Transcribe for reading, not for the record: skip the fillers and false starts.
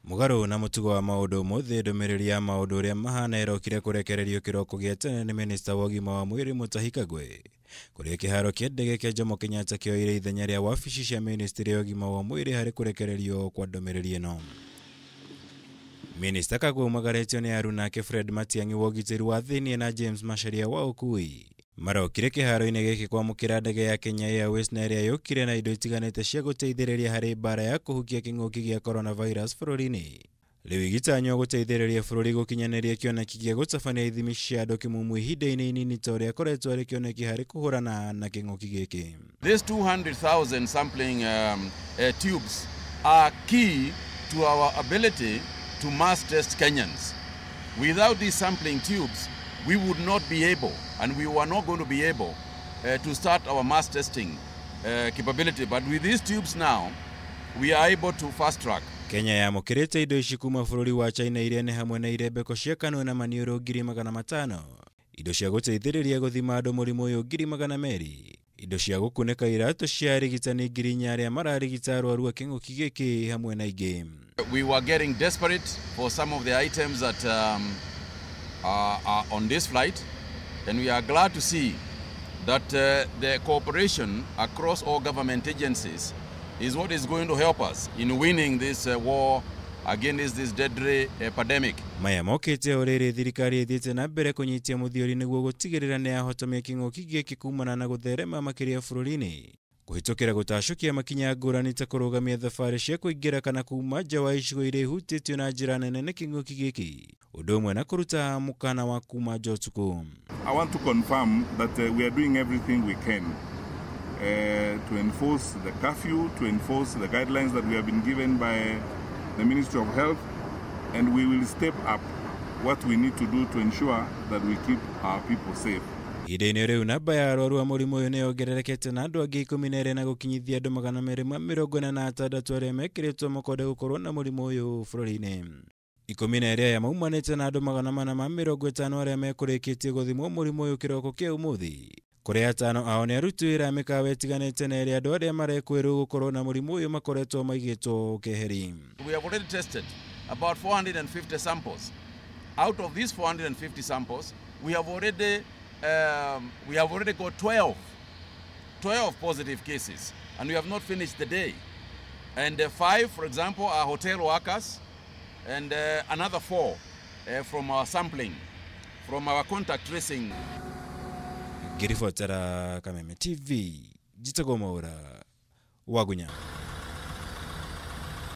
Mũgarũ na mũtugo wa maũndũ ũmũthĩ, ndũmĩrĩri ya maũndũ ũrĩa mahana ĩrokire kũrekererio kĩroko gĩa tene nĩ minista wa ũgima wa mwĩrĩ Mutahi Kagwe, kũrĩa kĩharo kĩa ndege kĩa Jomo Kenyatta kĩoire ithenya rĩa wabici cia ministry ya ũgima wa mwĩrĩ harĩ kũrekererio kwa ndũmĩrĩri ĩno. Minista Kagwe umagaretio nĩ aruna ake Fred Matiang'i wa ũgitĩri wa thĩiniĩ na James Macharia wa ũkui. Marokire kĩharo-inĩ gĩkĩ kwamũkĩra ndege ya Kenya Airways na ĩrĩa yũkire na indo itiganĩte cia gũteithĩrĩria harĩ mbara ya kũhukia kĩng'ũki gĩa coronavirus bũrũri-inĩ. Rĩu igĩtanywo gũteithĩrĩria bũrũri gũkinyanĩria kĩoneki gĩa gũtabania ithimi cia andũ kĩmumu ihinda-inĩ inini ta ũrĩa koretwo arĩ kĩoneki harĩ kũhũrana na kĩng'ũki gĩkĩ. These 200,000 sampling tubes are key to our ability to mass test Kenyans. Without these sampling tubes, we would not be able, and we were not going to be able to start our mass testing capability. But with these tubes now, we are able to fast track. Kenya yamũkĩrĩte indo ici kuma bũrũri wa China iria nĩ hamwe na irembeko cia kanua na maniũrũ 500,000, indo cia gũteithĩrĩria gũthima andũ mũrimũ ũyũ 200,000, indo cia gũkunĩka iratũ cia arigitani 4,000 arĩa mararigita arwaru a kĩng'ũki gĩkĩ hamwe na ingĩ. We were getting desperate for some of the items that are on this flight, and we are glad to see that the cooperation across all government agencies is what is going to help us in winning this war against this deadly epidemic. Maya mokĩte o rĩrĩ thirikari ĩthiĩte na mbere kũnyitia mũthiori nĩguo gũtigĩrĩra nĩ yahotomia kĩng'ũki gĩkĩ kumana na gũtherema makĩria bũrũri-inĩ, kũhĩtũkĩra gũtacũkia makinya ngũrani ta kũrũgamia thabarĩ cia kũingĩra kana kuma nja wa icigo iria ihutĩtio na njĩra nene nĩ kĩng'ũki gĩkĩ, ũndũ ũmwe na kũruta mũkana wa kuma nja ũtukũ. I want to confirm that we are doing everything we can to enforce the curfew, to enforce the guidelines that we have been given by the Ministry of Health, and we will step up what we need to do to ensure that we keep our people safe. Ihinda-inĩ rĩu namba ya arwaru a mũrimũ ũyũ nĩ yongererekete na andũ angĩ 12 na gũkinyithia andũ 246 arĩa mekĩrĩtwo mũkonde gũkorwo na mũrimũ ũyũ bũrũri-inĩ. 12 aya maumanĩte na andũ 450 arĩa mekũrĩkĩtie gũthimwo mũrimũ ũyũ kĩroko kĩa ũmũthĩ, kũrĩa 5 ao nĩ aruti wĩra a mĩkawa ĩtiganĩte na ĩrĩa andũ arĩa marekwĩrwo gũkorwo na mũrimũ ũyũ makoretwo maigĩtwo keheri. We have already tested about 450 samples. Out of these 450 samples, we have already got 12 positive cases, and we have not finished the day. And 5, for example, are hotel workers, and another 4 from our sampling, from our contact tracing. Ngĩribotera Kameme TV, njĩtagwo Mwaura Wagunya.